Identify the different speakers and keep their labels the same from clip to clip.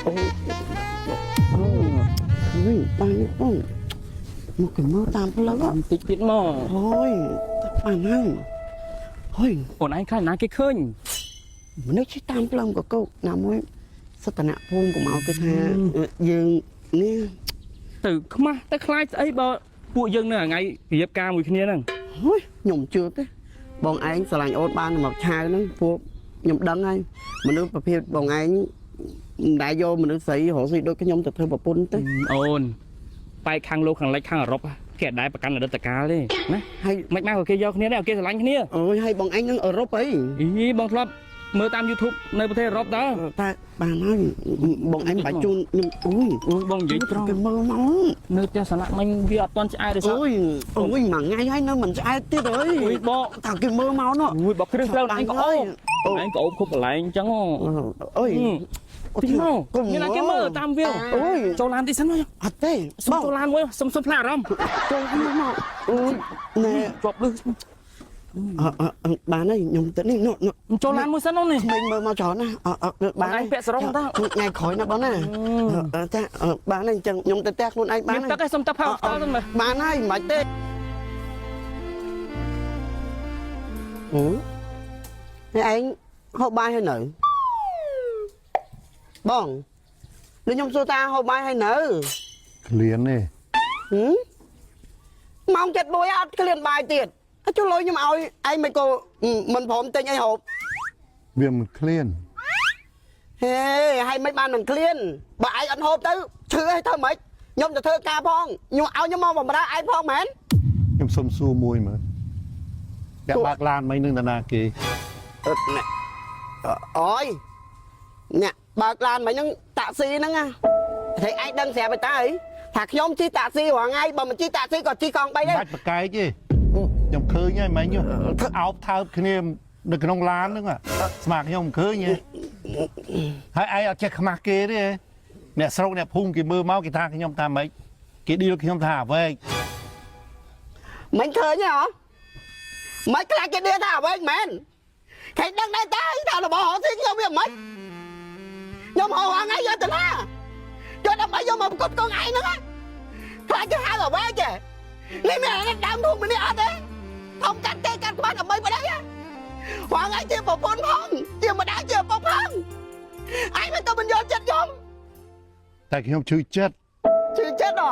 Speaker 1: អូអូវិញបានទេបងមកគេមើលតាមផ្លូវ
Speaker 2: បន្តិចទៀតមក
Speaker 1: អូយតែបានហើយហើយ
Speaker 2: អូនឯងខ្លាចណាគេឃើញ
Speaker 1: មនុស្សជិះតាមផ្លូវក៏កោកណាមួយសតនៈភូមិកុំឲ្យគេថាយើងនេះ
Speaker 2: ទៅខ្មាស់ទៅខ្លាចស្អីបើពួកយើងនៅថ្ងៃរៀបការមួយគ្នាហ្នឹង
Speaker 1: ហុយខ្ញុំជឿទេបងឯងស្រឡាញ់អូនបានមកឆាវហ្នឹងពួកខ្ញុំដឹងហើយមនុស្សប្រភេទបងឯងមិនដែលយកមនុស្សស្រីរកស៊ីដូចខ្ញុំទៅធ្វើប្រពន្ធទេ
Speaker 2: អូនបែកខាងលោកខាងលិចខាងអឺរ៉ុបគេអត់ដែលប្រកាន់អតីតកាលទេណា
Speaker 1: ហើយ
Speaker 2: មិនមកក៏គេយកគ្នាដែរគេស្រឡាញ់គ្នា
Speaker 1: អូយហើយបងឯងនឹងអឺរ៉ុបអី
Speaker 2: អីបងធ្លាប់មើលតាម YouTube នៅប្រទេសអឺរ៉ុបតើ
Speaker 1: តែបានហើយបងឯងមិនបាច់ជូនខ្ញុំអូយ
Speaker 2: អូយបងនិយាយត្រង់
Speaker 1: គេមើលមក
Speaker 2: នៅផ្ទះសាលាក់មិញវាអត់ទាន់ឆ្អែតទេសោះ
Speaker 1: អូយអូយមួយថ្ងៃហើយនៅមិនឆ្អែតទៀតអើយ
Speaker 2: អូយបក
Speaker 1: ថាគេមើលមកនោះ
Speaker 2: អូយបកគ្រឿងត្រូវឯងក៏អូបឯងក៏អូបគ្រប់កន្លែងអញ្ចឹងហ៎
Speaker 1: អើយ
Speaker 2: ទីមកមានណាគេមើលតាមវា
Speaker 1: អូយ
Speaker 2: ចូលឡានទីសិនមក
Speaker 1: អត់ទេ
Speaker 2: សុំ
Speaker 1: បង
Speaker 2: ចូលឡានមួយសុំសុំផ្លាអារម្មណ៍
Speaker 1: ចូលមកមកអូយណែ
Speaker 2: ជាប់លឺ
Speaker 1: អអបានហើយខ្ញុំទៅនេះនោះនោះ
Speaker 2: ចូលឡានមួយសិនអូននេះ
Speaker 1: ក្មេងមើលមកច្រើនណាអអបាន
Speaker 2: ឯងពាក់សរងតើ
Speaker 1: ថ្ងៃក្រោយណាបងណាចាបានហើយអញ្ចឹងខ្ញុំទៅផ្ទះខ្លួនឯងបាន
Speaker 2: មានទឹកឯងសុំទឹកផៅផ្ទាល់ទៅមើល
Speaker 1: បានហើយមិនបាច់ទេអូនេះឯងហូបបាយហើយនៅបងនេះខ្ញុំសួរតាហូបបាយហើយនៅ
Speaker 3: ក្លៀនទេ
Speaker 1: ហឹមម៉ោង7 1អត់ក្លៀនបាយទៀតអត់ចុះលុយខ្ញុំឲ្យឯងមិនក៏មិនព្រមទិញអីហូប
Speaker 3: វាមិនក្លៀន
Speaker 1: ហេហើយមិនបាននឹងក្លៀនបើឯងអត់ហូបទៅឈឺឲ្យធ្វើម៉េចខ្ញុំទៅធ្វើការផងខ្ញុំឲ្យខ្ញុំមកបំរើឯងផងមែន
Speaker 3: ខ្ញុំសុំសួរមួយមើលអ្នកបើកឡានមិននឹងតាណាគេ
Speaker 1: អឺអ្នកអើយអ្នកបើកឡានមិញហ្នឹងតាក់ស៊ីហ្នឹងណាតែឯងដឹងស្រាប់ហើយតើអីថាខ្ញុំជិះតាក់ស៊ីរាល់ថ្ងៃបើមិនជិះតាក់ស៊ីក៏ជិះកង់3ដែរ
Speaker 3: បាច់ប្រកែកទេខ្ញុំឃើញហើយមិញអោបថើបគ្នានៅក្នុងឡានហ្នឹងស្មាខ្ញុំមិនឃើញទេហើយឯងអត់ចេះខ្មាស់គេទេអ្នកស្រុកអ្នកភូមិគេមើលមកគេថាខ្ញុំថាម៉េចគេឌីលខ្ញុំថាអ្វី
Speaker 1: មិនឃើញទេហ៎មិនខ្លាចគេដៀថាអ្វីមែនគេដឹងដែរតើថារបស់រកស៊ីខ្ញុំវាមិនខ្ញុំហៅរាល់ថ្ងៃយកទៅណាយកដើម្បីយកមកប្រកបកងឯងហ្នឹងណាខ្លាចគេហៅអ្វីចេះនេះមានអាដើមធំម្នាក់អត់ទេធំកាត់ទេកាត់ក្បាលដើម្បីប្តីរាល់ថ្ងៃជាប្រពន្ធផងជាម្ដាយជាឪពុកផងឯងមិនទៅមិនយល់ចិត្តខ្ញុំ
Speaker 3: តែខ្ញុំឈឺចិត្ត
Speaker 1: ជឿចិត្តហ៎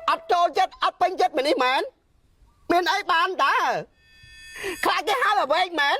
Speaker 1: អត់ចូលចិត្តអត់ពេញចិត្តម្នេះមែនមានអីបានតើខ្លាចគេហៅអ្វីមែន